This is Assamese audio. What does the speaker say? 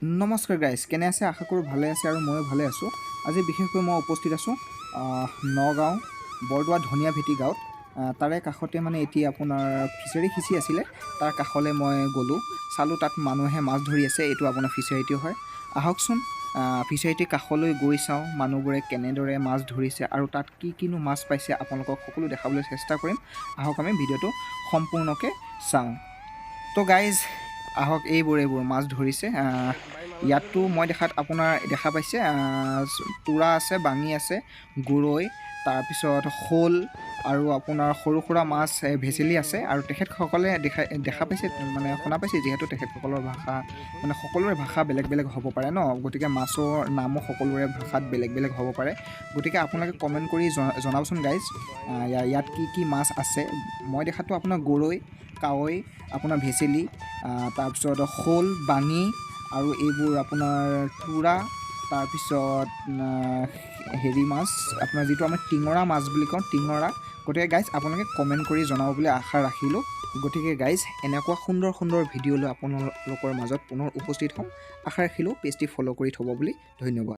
নমস্কাৰ গাইজ, কেনে আছে? আশা কৰোঁ ভালে আছে আৰু ময়ো ভালে আছোঁ। আজি বিশেষকৈ মই উপস্থিত আছোঁ নগাঁও বৰদোৱা ধনিয়াভেটি গাঁৱত। তাৰে কাষতে মানে এতিয়া আপোনাৰ ফিচাৰী সিঁচি আছিলে, তাৰ কাষলৈ মই গ'লোঁ, চালোঁ, তাত মানুহে মাছ ধৰি আছে। এইটো আপোনাৰ ফিচাৰীটো হয়। আহকচোন, ফিচাৰীটোৰ কাষলৈ গৈ চাওঁ মানুহবোৰে কেনেদৰে মাছ ধৰিছে আৰু তাত কি কিনো মাছ পাইছে। আপোনালোকক সকলো দেখাবলৈ চেষ্টা কৰিম। আহক, আমি ভিডিঅ'টো সম্পূৰ্ণকৈ চাওঁ। তো গাইজ, আহক, এইবোৰ মাছ ধৰিছে। ইয়াততো মই দেখাত আপোনাৰ দেখা পাইছে, তোৰা আছে, বাঙি আছে, গৰৈ, তাৰপিছত শ'ল আৰু আপোনাৰ সৰু সুৰা মাছ, ভেচেলি আছে। আৰু তেখেতসকলে দেখা পাইছে, মানে শুনা পাইছে, যিহেতু তেখেতসকলৰ ভাষা, মানে সকলোৰে ভাষা বেলেগ বেলেগ হ'ব পাৰে ন, গতিকে মাছৰ নামো সকলোৰে ভাষাত বেলেগ বেলেগ হ'ব পাৰে। গতিকে আপোনালোকে কমেণ্ট কৰি জনাবচোন গাইজ, ইয়াত কি কি মাছ আছে। মই দেখাতো আপোনাৰ গৰৈ, কাৱৈ, আপোনাৰ ভেচেলি, তাৰপিছত শ'ল, বাঙি আৰু এইবোৰ আপোনাৰ তোৰা, তাৰপিছত হেৰি মাছ, আপোনাৰ যিটো আমি টিঙৰা মাছ বুলি কওঁ, টিঙৰা। গতিকে গাইজ, আপোনালোকে কমেণ্ট কৰি জনাব বুলি আশা ৰাখিলোঁ। গতিকে গাইজ, এনেকুৱা সুন্দৰ সুন্দৰ ভিডিঅ' লৈ আপোনালোকৰ মাজত পুনৰ উপস্থিত হ'ম। আশা ৰাখিলোঁ পেজটি ফ'ল' কৰি থ'ব বুলি। ধন্যবাদ।